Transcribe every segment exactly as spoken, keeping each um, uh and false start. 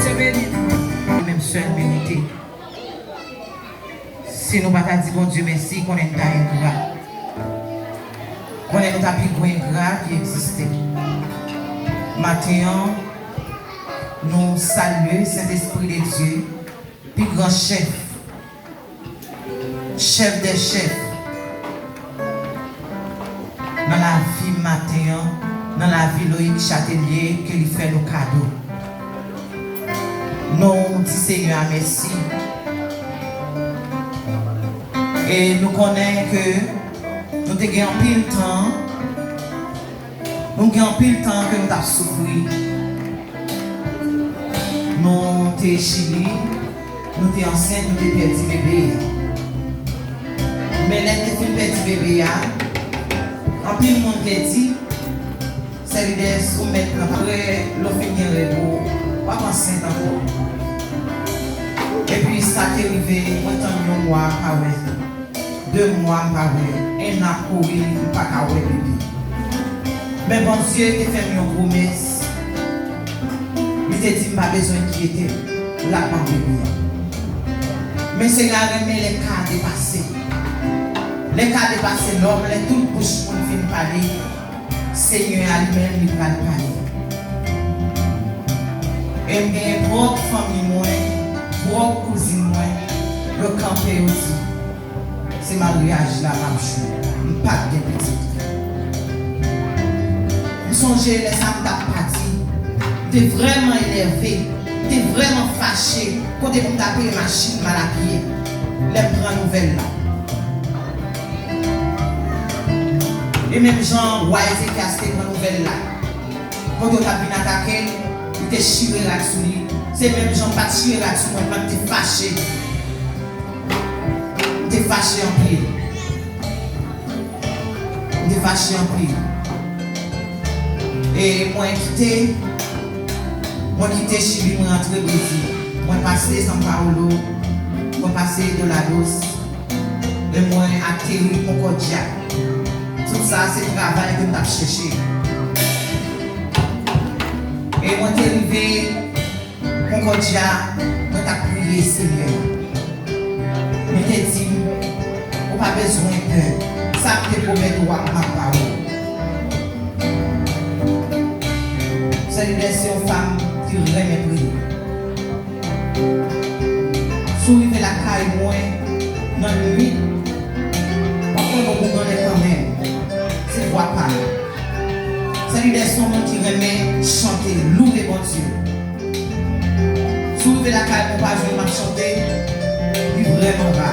Bondye beni nou. Menm sèl merite. Si nou pa ta di Bondye mèsi, konnen n ta engra. Konnen nou ta pi gwo engra ki egziste. Maten an, nou salye Sentespri de Dye, pi gran chèf, chèf dè chèf, nan lavi maten an, nan lavi Loïc Châtelier ke li fè nou kado. Nou di Senyè a mèsi. E nou konnen ke nou te gen anpil tan, nou gen anpil tan ke nou t ap soufri. Nou te Chili, nou te ansent, nou te pèdi bebe a. Men lè n te fin pèdi bebe a, anpil moun te di, Sè Lidès, ou mèt pran apre lè w fin gen règ ou, w ap ansent ankò. Epi sa te rive, mwen tann yon mwa, m pa wè. De mwa, m pa wè. En an ap kouri, m pa ka wè bebe. Men Bondye te fè m yon pwomès. Li te di m pa bezwen enkyete m, l ap ban m bebe a. Men Senyè a renmen lè ka depase. Lè ka depase lòm, lè tout bouch moun fin pale, Senyè a li menm li pral pale. E m genyen pwòp fanmi mwen, pwòp kouzin mwen, yo kanpe yo di, se maryaj la m ap jwe, m p ap gen pitit. M sonje lè sa m t ap pati, m te vrèman enève, m te vrèman fache, kote pou m ta peye machin m al apiye, lè m pran nouvèl la. E menm jan wa Ezekyas te pran nouvèl la, kote yo t ap vin atake l, li te chire rad sou li. Se menm jan m pa t chire rad sou mwen, m te fache. M te fache anpil. M te fache anpil. E mwen kite, mwen kite Chili, mwen rantre Brezil. Mwen pase São Paulo, mwen pase Dourados. E mwen ateri Concordia. Tout sa se travay ke m t ap chèche. E mwen te rive Concordia, mwen t ap priye Senyè. Li te di m, ou pa bezwen pè. Sa m te pwomèt ou a, m ap ba ou. Sè Lidès se yon fanm ki renmen priye. Si w rive lakay mwen nan nwit, w ap tande yon boug anndan kanmenm. Se vwa pa l. Sè Lidès se yon moun ki renmen chante, louwe Bondye. Si w rive lakay mwen, w pa jwenn m ap chante, li vrèman ra.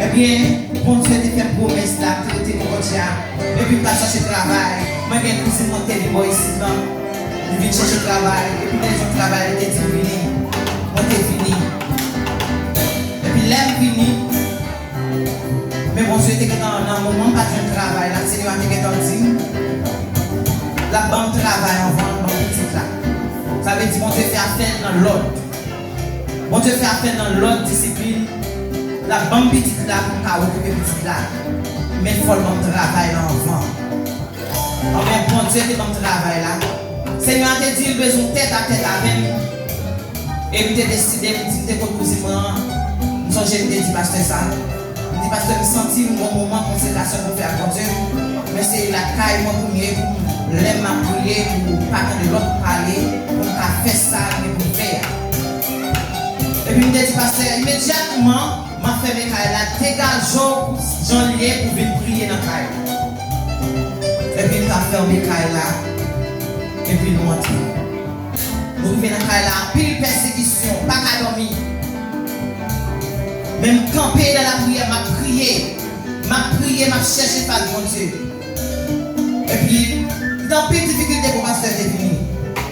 Ebyen, Bondye te fè m pwomès la, m te rete Concordia, epi m t ap chache travay. Mwen gen kouzin mwen ki te vin bò isit lan, li vin chèche travay, epi m te jwenn travay, li te di m vini. Mwen te vini. Epi lè m vini, men Bondye te gentan, nan moman m pa t jwenn travay la, Senyè a te gentan di m, l ap ban m travay anvan l ban m pitit la. Sa vle di Bondye fè afè l nan lòd. Bondye fè afè l nan lòd disiplin. L ap ban m pitit la pou m ka okipe pitit la. Men fò l ban m travay la anvan. Anben, Bondye te ban m travay la. Senyè a te di l bezwen tèt a tèt avè m. E m te deside, m di, m te kot kouzin mwen an. M sonje m te di pastè sa. M di, pastè, m santi m gon moman konsekrasyon pou m fè ak Bondye. Men se lakay mwen pou m ye, pou m, lè m ap priye, pou pa tande lòt pale, pou m ka fè sa m gen pou m fè a. Epi m te di pastè a, imedyatman, m ap fèmen kay la, degaje w jan l ye pou vin priye nan kay la. Epi m t ap fèmen kay la, epi nou antre. Nou rive nan kay la, anpil pèsekisyon, pa ka dòmi. Men m kanpe nan lapriyè, m ap priye. M ap priye, m ap chèche fas Bondye. Epi, te anpil difikilte pou pastè te vini.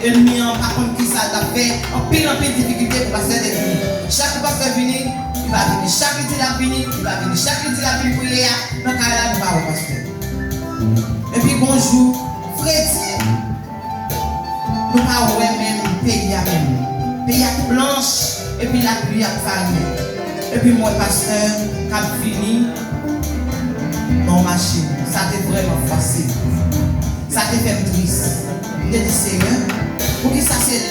Ènmi an pa konn kisa l t ap fè. Anpil, anpil difikilte pou pastè te vini. Chak kou pastè vini, li pa vini. Chak li di l ap vini, li pa vini. Chak li di l ap vin priye a, nan kay la, nou pa wè pastè. Epi, gon jou, fredi, nou pa wè menm peyi a menm. Peyi a tou blanch, epi lapli ap fare. Epi m wè pastè k ap vini nan yon machin. Sa te vrèman fwansib. Sa te fè m tris. M te di, Senyè,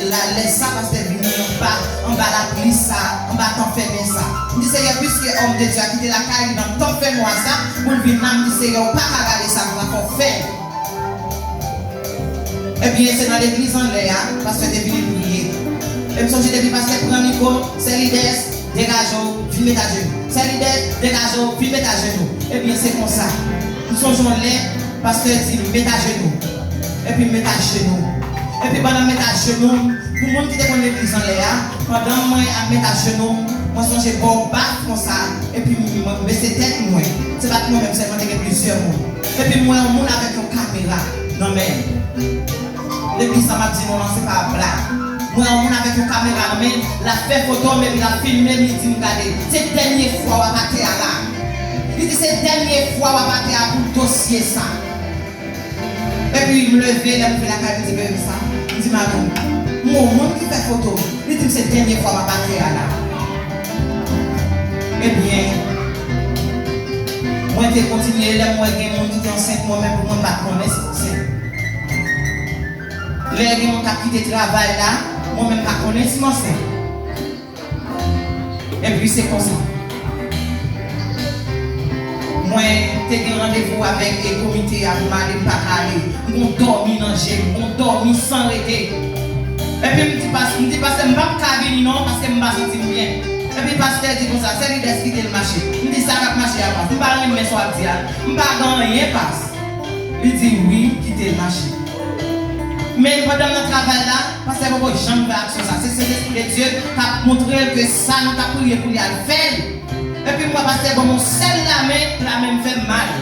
la, lè sa pastè vini anba, anba lapli sa, anba tan fèmen sa. M di, Seyè, piske òm de Dye a kite lakay li nan tan fènwa sa, pou l vin la, m di, Seyè, ou pa ka gade sa, m pa fè w fè. Ebyen, se nan legliz anlè a, pastè te vini priye. E m sonje depi pastè pran mikwo, Sè Lidès, degaje w, vin met ajenou. Sè Lidès, degaje w, vin met ajenou. Ebyen, se konsa. M sonje yon lè, pastè di m, met ajenou. Epi m met ajenou. Epi pandan m met ajenou, pou moun ki te konn legliz anlè a, pandan mwen ap met ajenou, mwen sonje bò baf konsa, epi m, m bese tèt mwen. Se pa t mwen menm sèlman, te gen plizyè moun. Epi m wè yon moun avèk yon kamera nan men l. Legliz sa m ap di nou lan, se pa blag. M wè yon moun avèk yon kamera nan men l, l ap fè foto m, epi l ap filme m, li di m gade. Se dènye fwa w ap atè a la. Li di se dènye fwa w ap atè a pou dosye sa. Epi m leve, lè m rive lakay, m di bebe sa. M di mari m, m wè yon moun ki fè foto m. Li di m se dènye fwa m ap atè a la. Ebyen, mwen te kontinye, lè m wè gen moun ki te ansent, mwen menm pou mwen m pa t konnen si m ansent. Lè gen moun k ap kite travay la, mwen menm m pa konnen si m ansent. Epi se konsa. Mwen te gen randevou avèk e komite a pou m ale, m pa ka ale. M gon dòmi nan je m, m gon dòmi san rete. Epi m di pas, m di pastè, m p ap ka vini non, paske m pa santi m byen. Epi pastè di konsa, Sè Lidès kite l mache. M di sa k ap mache a pas. M pa renmen sa w ap di a. M pa gen anyen pas. Li di wi, kite l mache. Men pandan m nan travay la, pastè poko janm fè aksyon sa. Se Sentespri de Dye k ap montre l ke sa nou t ap priye pou li a, l fè l. Epi m wè pastè ban m yon sèl lamen, lamen m fè m mal.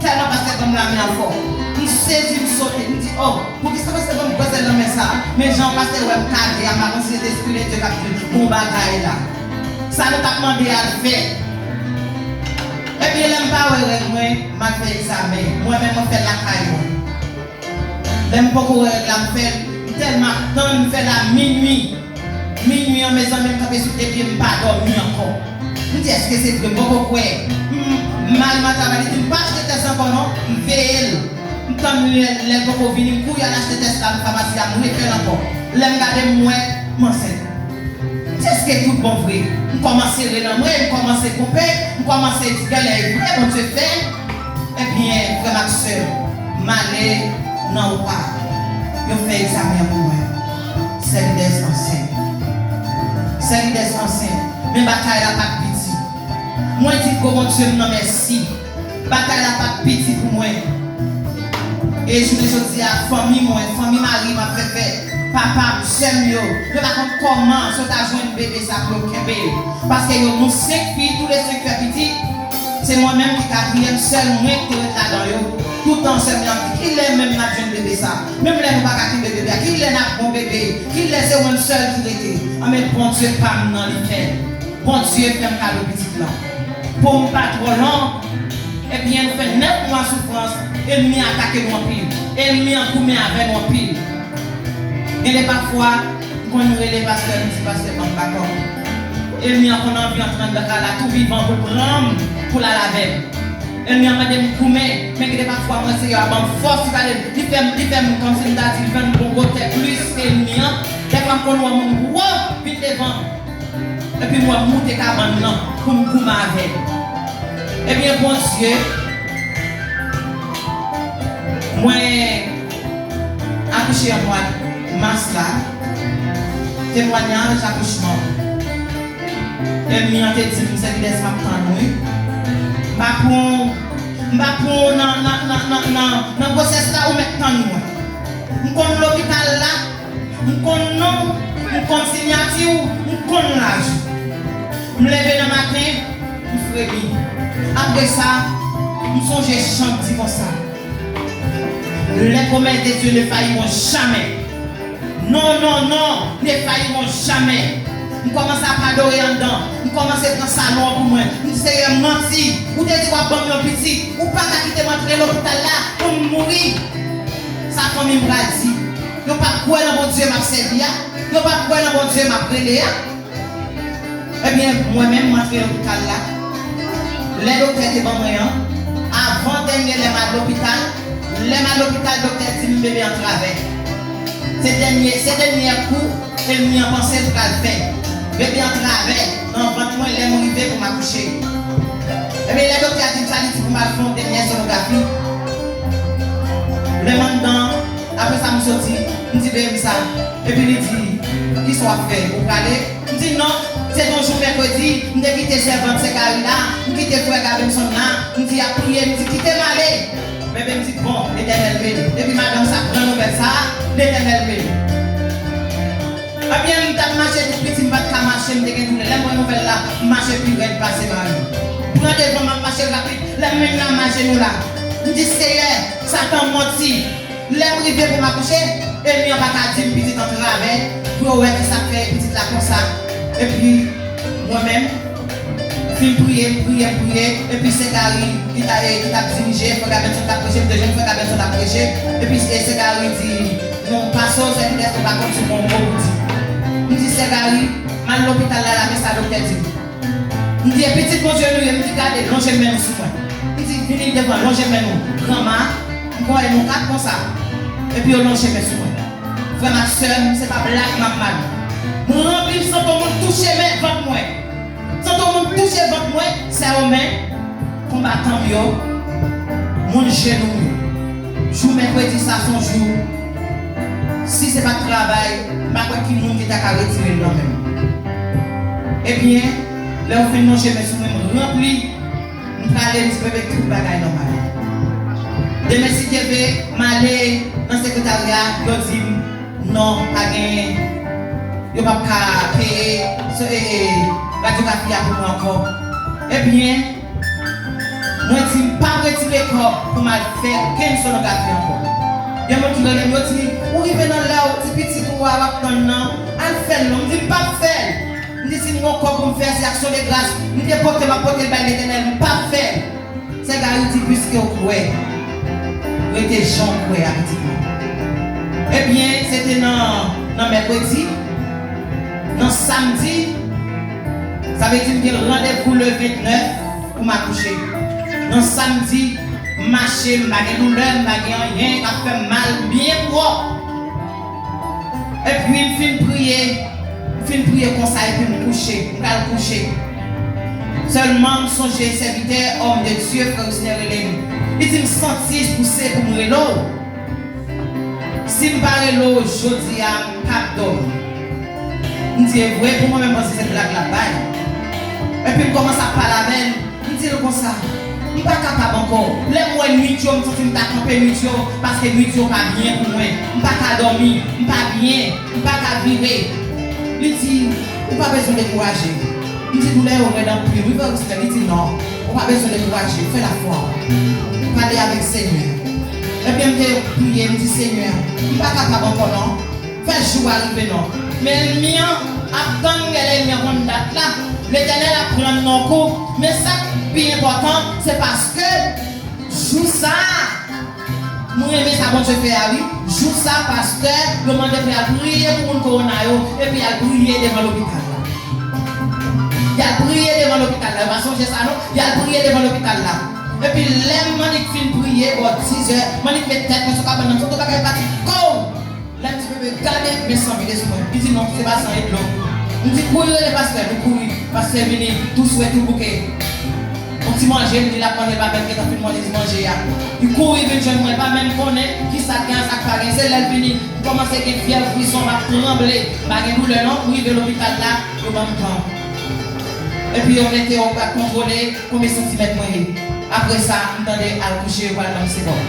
Tèlman pastè ban m lamen an fò. M sezi, m sote, m di, oh, poukisa pastè ban m gwo sèl lamen sa? Men jan pastè wè m kale a, m pa konn si se Sentespri de Dye k ap di l bon bagay la. Sa nou t ap mande a, l fè. Ebyen, lè m pa wè règ mwen, m al fè egzamen. Mwen menm, mwen fè l lakay mwen. Lè m poko wè règ la, m fè l, m tèlman ap tann, m fè l a minui. Minui an, mezanmi, m kanpe sou de pye m, m pa dòmi ankò. M di, èske se vre? M poko kwè. M, m al nan travay, li di m pa achte tès ankò non. M veye l. M tann lè, lè l poko vini, m kouri al achte tès la nan famasi a, m refè l ankò. Lè m gade, m wè m ansent. M di, èske tout bon vre? M kòmanse rele anmwe, m kòmanse koupe, m kòmanse di, genlè e vre, Bondye fè. Ebyen, frè m ak sè m, m ale nan opa. Yo fè egzamen an pou mwen. Sè Lidès ansent. Sè Lidès ansent. Men batay la pa t piti. Mwen di gwo Bondye m nan mèsi. Batay la pa t piti pou mwen. E jounen jodi a, fanmi mwen, fanmi mari m ap fè fèt, papa m, sè m yo, yo pa konn kòman yo ta jwenn bebe sa pou yo kenbe l. Paske yo, nou senk fi, toulèsenk fè pitit. Se mwen menm ki katriyèm, sèl mwen ki te ret ladan yo. Toutan sè m yo ap di, kilè menm n ap jwenn bebe sa? Menm lè nou pa ka kenbe bebe a, kilè n ap gon bebe? Kilè se mwen sèl ki rete? Anben, Bondye pa m nan li fè l. Bondye fè m kado pitit lan. Pou m pa twò long, ebyen, nou fè nèf mwa soufrans, ènmi an atake nou anpil. Ènmi an goumen avè nou anpil. Gen de pafwa, m konn rele pastè, m di, pastè, ban m bakòp. Ènmi an konn anvi antre anndan kay la tou vivan pou l pran m, pou l al avè m. Ènmi an mande m goumen, men gen de pafwa, mwen, Seyè a ban m fòs, li gade, li fè m, li fè m kòmsi m ta di, l jwenn bon gwotè plis ke ènmi an. Dèfwa, m konn wè moun gwo vin devan m. Epi m wè m moute kabann nan pou m goumen avè l. Ebyen, Bondye, mwen akouche an mwa mas la, temwayaj akouchman. Ènmi an te di m, Sè Lidès, m ap tann ou wi. M pa pran w, m pa pran w nan, nan, nan, nan, nan, nan gwosès la, ou mèt tann mwen. M konn lopital la, m konn non w, m konn siyati w, m konn laj ou. M leve nan maten, m fremi. Apre sa, m sonje chan k di konsa, Les promesses de Dieu ne failliront jamais. Non, non, non, ne failliront jamais. M kòmanse ap adore anndan. M kòmanse pran salon an pou mwen. M di, Seyè, manti. Ou te di w ap ban m yon pitit. Ou pa ka kite m antre lopital la pou m mouri. Sa fanmi m pral di. Yo p ap kwè nan Bondye m ap sèvi a. Yo p ap kwè nan Bondye m ap rele a. Ebyen, mwen menm, m antre lopital la. Lè doktè te ban mwen an, avan dènye lè m al lopital, lè m al lopital, doktè di m bebe an travè. Se dènye, se dènyè kou ènmi an panse l pral fè. Bebe an travè nan vant mwen lè m rive pou m akouche. Ebyen, lè doktè a di m sa, li di pou m al fè yon dènyè sonografi. Lè m anndan, apre sa m soti, m di bebe m sa. Epi li di, "Kisa w ap fè? Ou prale?" M di, "Non, se te yon jou mèkredi, m te kite sèvant Segari la, m kite frè Gabenson la, m di y ap priye, m di, 'Kite m ale.'" Bebe m di, "Bon, Letènèl beni." Epi madanm sa pran nouvèl sa a, Letènèl beni. Ebyen, m t ap mache tou piti, m pa t ka mache, m te gen doulè. Lè m wè nouvèl la, m mache pi rèd pase mari m. Pran devan, m ap mache rapid. Lè m menm nan majenou la, m di, "Seyè, Satan manti." Lè m rive pou m akouche, ènmi an pa ka di m pitit an travè, pou yo wè kisa k fè pitit la konsa. Epi, mwen menm, fin priye, m priye, m priye, epi Segari ki ta, ki t ap dirije, frè Gabenson t ap preche, m te jwenn frè Gabenson t ap preche, epi e Segari di, "Non, pase w sèvitè, ou pa konn si w gon mo pou di." M di, "Segari, m al lopital la, la, men sa doktè di m." M di, "E pitit Bondye nou ye?" M di, "Gade, lonje men nou sou mwen." M di, "Vini devan, lonje men nou." Granma, m kwè nou kat konsa. Epi yo lonje men sou mwen. Frè m ak sè m, se pa blag m ap mal. M ranpli, m santi yon moun touche men vant mwen. M santi yon moun touche vant mwen, sè yo men, konbatan m yo, moun jenou m yo. Jou mèkredi sa se yon jou, si se pa t travay, m pa kwè ki moun ki ta ka retire l nan men m. Ebyen, lè yo fin lonje men sou mwen, m ranpli, m prale, m di bebe tout bagay nòmal. Demen si Dye vle, m ale nan sekretarya, yo di m, "Non, pa genyen. Yo p ap ka peye so, e, e, radyografi a pou mwen ankò." Ebyen, mwen di m p ap retire kòb pou m al fè okenn sonografi ankò. Gen moun ki rele m, yo di, "Ou rive nan lè w di pitit ou a w ap tann nan, al fè l non." M di, "M p ap fè l." M di, "Si m gon kòb pou m fè, se aksyon de gras. M te pote, m ap pote l bay Letènèl, m p ap fè l." Segari di, "Piske w kwè, rete jan w kwè a, pitit mwen." Ebyen, se te nan, nan mèkredi, nan samdi, sa vle di m gen randevou le vennèf pou m akouche. Nan samdi, m mache, m pa gen doulè, m pa gen anyen k ap fè m mal, m byen pwòp. Epi m fin priye, m fin priye konsa epi m kouche, m pral kouche. Sèlman m sonje sèvitè, homme de Dieu, frè Wisner rele m. Li di m santi pouse pou m rele w. Si m pa rele w jodi a, m p ap dòmi. M di e vre, pou mwen menm panse se blag l ap bay. Epi m kòmanse ap pale avè l. M di l konsa, "M pa kapab ankò. Lè m wè nwit yo, m santi m ta kanpe nwit yo, paske nwit yo pa byen pou mwen. M pa ka dòmi, m pa byen, m pa ka vire." Li di, "Ou pa bezwen dekouraje." M di, "Doulè yo rèd anpil wi, frè Wisner." Li di, "Non, ou pa bezwen dekouraje, fè lafwa w. Pale avèk Senyè." Ebyen, m te priye, m di, "Senyè, m pa kapab ankò non." Fè jou a rive non. Men ènmi an ap tann, gen lè ènmi an konn dat la. Letènèl ap pran n nan kou. Men sa k pi enpòtan, se paske jou sa a, mwen renmen sa Bondye fè a wi. Jou sa a, pastè, yo mande pou y al priye pou moun kowona yo, epi y al priye devan lopital la. Y al priye devan lopital la. Yo pa sonje sa non. Y al priye devan lopital la. Epi lè m annik fin priye, bò dizè, m annik met tèt mwen sou kabann nan, m santi yon bagay pati kow. Lè m di bebe, "Gade, men san vide sou mwen." Li di, "Non, se pa san, e dlo." M di, "Kouri rele pastè." Nou kouri, pastè vini, tou swè, tou bouke. Yon ti manje, m di l ap manje, l pa menm gentan fin manje ti manje a. Li kouri vin jwenn mwen, l pa menm konnen kisa k gen ak sa k pa gen. Se lè l vini, m kòmanse gen fyèv, frison, m ap tranble. M pa gen doulè non, m rive lopital la, yo ban m tan. Epi yo mete yo pral kontwole konbyen santimèt mwen ye. Apre sa, m tande al kouche, yo pral ban m sewòm.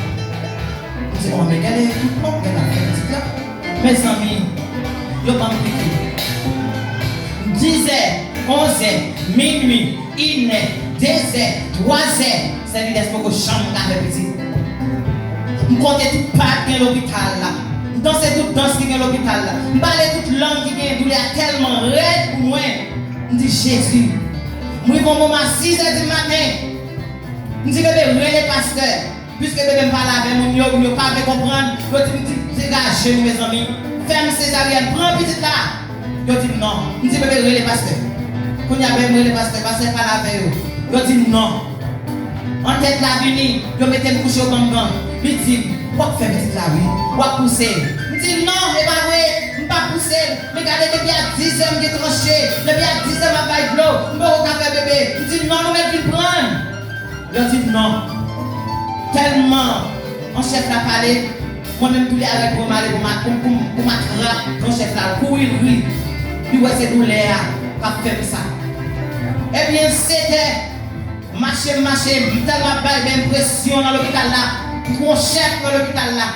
M di, "Oh, men gade tout kòk, gade afè pitit la." Mezanmi, yo ban m piki. Dizè, onzè, minui, inè, dezè, twazè, Sèvidès poko janm ka fè pitit. M konte tout pa k gen lopital la. M danse tout dans ki gen lopital la. M pale tout lang ki gen, doulè a tèlman rèd pou mwen. M di, "Jezi." M rive yon moman, sizè di maten. M di, "Bebe, rele pastè." Piske bebe m pale avè moun yo, yo pa vle konprann. Yo di m, di, "Degaje nou, mezanmi. Fè m sezaryèn, pran pitit la." Yo di m, "Non." M di, "Bebe, rele pastè." Kounye a, bebe m rele pastè, pastè pale avè yo. Yo di m, "Non." Antèt la vini, yo mete m kouche, yo ban m gàn. Li di m, "W ap fè pitit la, wi. W ap pouse." M M di non, e pa vre, m pa pouse l. Men gade, depi a diz è m gen tranche, depi a diz è m ap bay dlo, m poko ka fè bebe. M di non, nou mèt vin pran l. Yo di non. Tèlman an chèf la pale, mwen menm tou lè a rèd pou m ale pou m a- pou m- pou m- pou m atrap an chèf la, l kouri l ri. Li wè se doulè a k ap fè m sa. Ebyen, sèt è, mache m mache, m tèlman ap bay bèl enpresyon nan lopital la, pou yon chèf nan lopital la.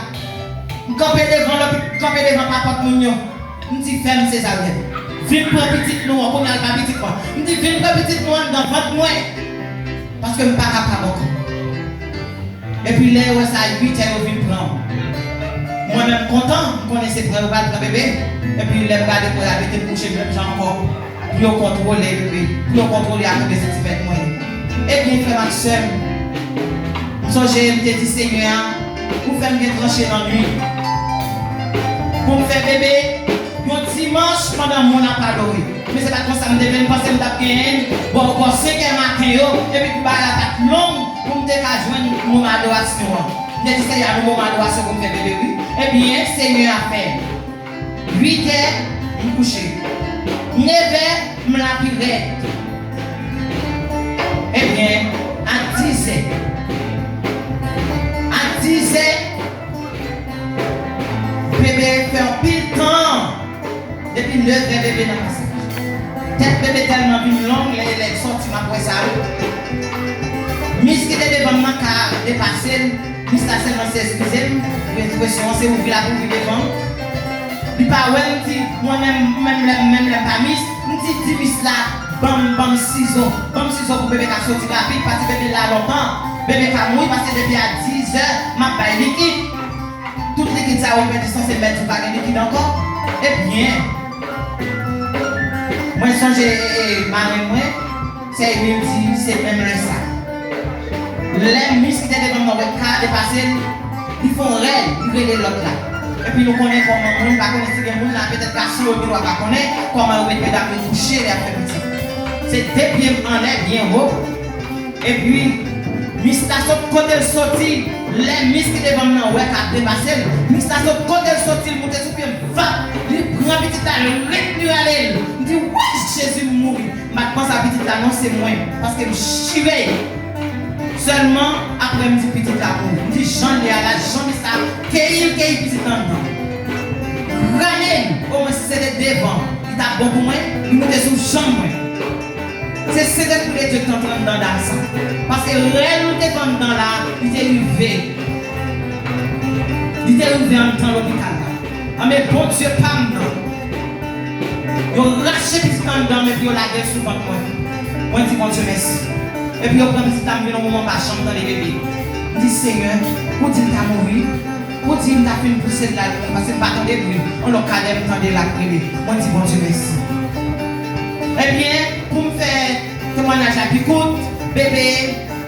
M kanpe devan lopi- kanpe devan papòt moun yo. M di, fè m sezaryèn. Vin pran pitit nou an, kounye a l pa pitit mwen. M di, vin pran pitit nou anndan vant mwen. Paske m pa kapab ankò. Epi lè yo wè sa uit è yo vin pran m. Mwen menm kontan, m konnen se pran yo pral pran bebe. Epi lè m gade pou yo mete m kouche menm jan ankò. Pou yo kontwole bebe, pou yo kontwole akote santimèt mwen yo. Ebyen, frè m ak sè m, m sonje m te di Senyè a, ou fè m gen tranche nan nuit. Pou m fè bebe, yon dimanch pandan moun ap adore. Men se pa t konsa m te vle, m panse m t ap genyen l bò, bò senk è maten yo, epi pou bagay la pa t long, pou m te ka jwenn moman adorasyon an. M te di Senyè a, nou moman adorasyon pou m fè bebe, wi. Ebyen, Senyè a fè. Uit è, m kouche. Nèf è, m la pi rèd. Ebyen, a diz è, a diz è, bebe fè anpil tan. Depi nèf è, bebe nan pasaj. Tèt bebe tèlman vin long, lè, lè l sòti, m ap wè sa, wi. Mis ki te devan m nan ka depase l. Mis la sèlman se eskize m, pou ekspresyon an, se ouvri l ap ouvri devan m. Li pa wè m, di, mwen menm, menm lè, menm lè m pa mis, m di, di mis la, ban m, ban m sizo, ban m sizo pou bebe ka soti rapid, paske bebe la lontan, bebe ka mouri, paske depi a diz è, m ap bay likid. Tout likid sa yo, pèdi san, se mèt ou pa gen likid ankò. Ebyen, mwen sonje, e, e, marenn mwen, Sè Emil di, se menm lè sa. Lè mis ki te devan m nan wè ka depase l, li fè yon rèl, li rele lòt la. Epi nou konnen kòman moun, pa konnen si gen moun la, petèt gason yo gendwa pa konnen kòman yo met medam yo kouche lè y ap fè pitit. Se de pye m anlè, byen wo. Epi, mis la sot kote l soti, lè mis ki devan m nan wè ka depase l, mis la sot kote l soti, l moute sou pye m, vap, li pran pitit la, l retni rale l. M di, woy, Jezi, m mouri. M pa t panse a pitit la non, se mwen, paske m chire. Sèlman, apre m di pitit la mouri. M di, jan l ye a la, jan mis la keyi l keyi pitit la anndan. Rale l, omwen si se te devan, li t ap bon pou mwen, li moute sou janm mwen. Se Sentespri de Dye ki t antre anndan dam sa. Paske rèl ou te fè anndan la, li te rive. Li te rive anndan lopital la. Anben Bondye pa m nan. Yo rache pitit anndan m epi yo lage l sou vant mwen. Mwen di Bondye mèsi. Epi yo pran pitit la, m vin yon moman m pa janm tande bebe. M di, Senyè, ou di m ta mouri. Ou di m ta fin pouse l la, paske m pa tande bri. Yon lòt kadè m tande l ap rele. Mwen di Bondye mèsi. Ebyen, pou m fè temwayaj la pi kout, bebe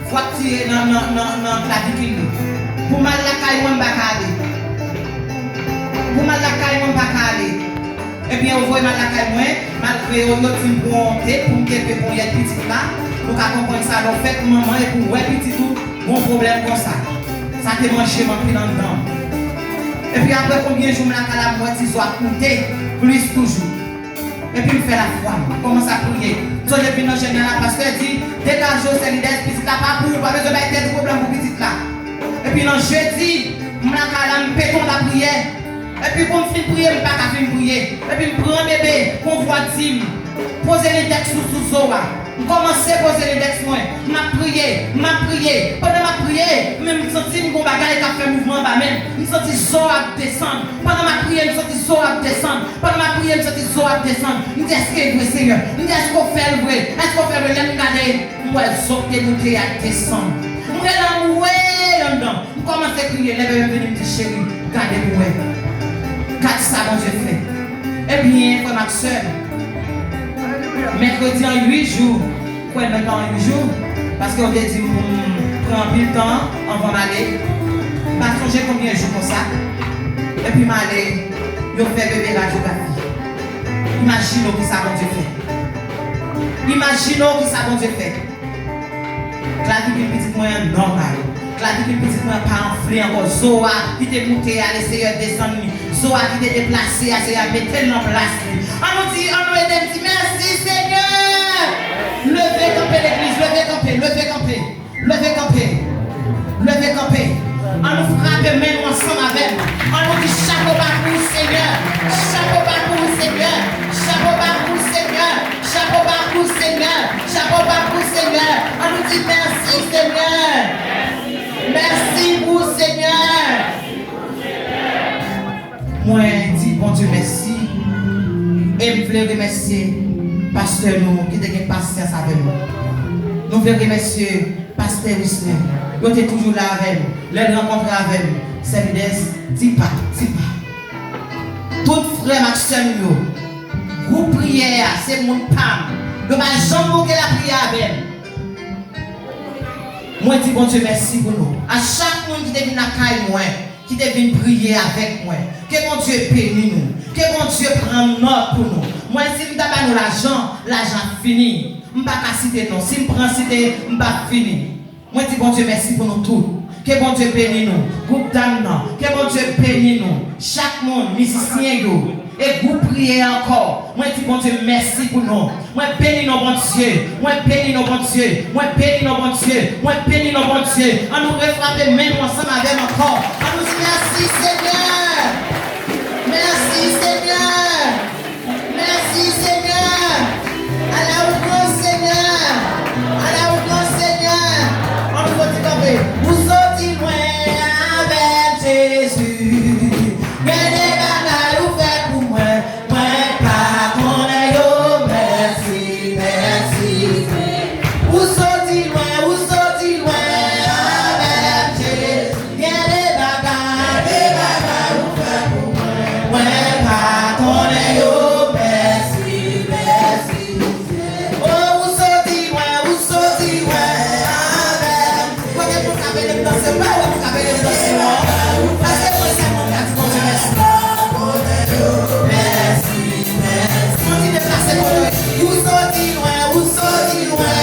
fwaktire nan, nan, nan, nan klavikil li. Pou m al lakay mwen, m pa ka ale. Pou m al lakay mwen, m pa ka ale. Ebyen, yo voye m al lakay mwen, malgre yo, yo di m pou yon te, pou m te pe ponyèt pitit la. Nou ka konprann sa lè w fèt manman epi w wè pitit ou gon pwoblèm konsa. Sa te manje m anpil anndan m. Epi apre konbyen jou m lakay la, m wè ti zo ap moute plis toujou. Epi m fè lafwa m, m kòmanse ap priye. M sonje vin nan jèn nan la, pastè di, degaje w, Sè Lidès, pitit la pa pou ou, pa bezwen bay tèt ou pwoblèm pou pitit la. Epi nan jedi, m lakay la, m pete yon lapriyè. Epi pou m fin priye, m pa ka fin priye. Epi m pran bebe, gon vwa di m, poze lendèks ou sou zo a. M kòmanse poze lendèks mwen. M ap priye, m ap priye. Pandan m ap priye, men m santi m gon bagay k ap fè mouvman anba men m. M santi zo a ap desann. Pandan m ap priye, m santi zo a ap desann. Pandan m ap priye, m santi zo a ap desann. M di, èske e vre, Senyè? M di, èske w fè l vre? Èske w fè l vre? Lè m gade, m wè zo k te moute a desann. M rele anmwe anndan. M kòmanse kriye, lè bebe m vini, m di, cheri, gade pou wè. Gad sa Bondye fè. Ebyen, frè m ak sè m, mèkredi an uit jou, kwè m menm pa an uit jou, paske yo te di m pou m pran anpil tan anvan m ale. M pa sonje konbyen jou konsa. Epi m ale, yo fè bebe radyografi. Imajine w kisa Bondye fè. Imajine w kisa Bondye fè. Klavikil pitit mwen an nòmal. Klavikil pitit mwen an pa anfle ankò. Zo a ki te moute a, Leseyè desann li. zo a ki te deplase a, Seyè a mete l nan plas li. An nou di, an nou ede m di, mèsi, Senyè! Leve kanpe, legliz, leve kanpe, leve kanpe, leve kanpe, leve kanpe. An nou frape men nou ansanm avè m. An nou di, chapo ba pou ou, Senyè! Chapo ba pou ou, Senyè! Chapo ba pou ou, Senyè! Chapo ba pou ou, Senyè! Chapo ba pou ou, Senyè! An nou di, mèsi, Senyè! Mèsi pou ou, Senyè! Mwen di Bondye mèsi. E m vle remèsye pastè nou ki te gen pasyans avè nou. Nou vle remèsye pastè Wisner. Yo te toujou la avè m. Lè l rankontre avè m, Sèvidès, ti pa, ti pa. Tout frè m ak sè m yo, gwoup priyè a, se moun pa m. Yo pa janm bouke lapriyè avè m. Mwen di Bondye mèsi pou nou. A chak moun ki te vin lakay mwen, ki te vin priye avèk mwen. Ke Bondye beni nou. Ke Bondye pran nòt pou nou. Mwen, si m ta ba nou lajan, lajan ap fini. M pa ka site non. Si m pran site, m p ap fini. Mwen di Bondye mèsi pou nou tout. Ke Bondye beni nou. Gwoup dam nan, ke Bondye beni nou. Chak moun, mizisyen yo, e gwoup priyè ankò. Mwen di Bondye mèsi pou nou. Mwen beni non Bondye. Mwen beni non Bondye. Mwen beni non Bondye. Mwen beni non Bondye. An nou refrape men nou ansanm avè m ankò. An nou di mèsi, Senyè. Mèsi, Senyè. Mèsi, Senyè. Ala ou gran, Senyè. Ala ou gran, Senyè. An nou kontinye kanpe. Ou soti lwen avèk Jezi. Gen de bagay ou fè pou mwen. Mwen pa konnen yo, mèsi, mèsi. Ou soti lwen, ou soti lwen avèk Jezi. Gen de bagay, de bagay ou fè pou mwen. Mwen pa konnen yo, mèsi, mèsi. Oh, ou soti lwen, ou soti lwen avè m. Kote pou k ap ede m danse, pa wè pou k ap ede m danse, non. Paske mwen sèlman ka di Bondye mèsi. Mèsi, mèsi. Kontinye plase kote w ye. Ou soti lwen, ou soti lwen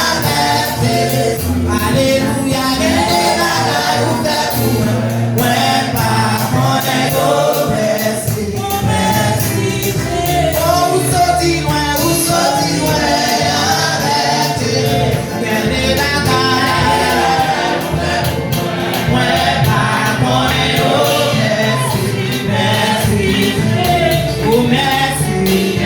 avè m, Jezi. Alelouya, gen de bagay ou fè pou mwen. Mwen pa konnen yo, mèsi. Mèsi, Jezi. Oh, ou soti lwen, ou soti lwen avèk Jezi. Gen de bagay ou fè pou mwen. Mwen pa konnen yo. Mèsi, mèsi, Jezi. Oh, mèsi.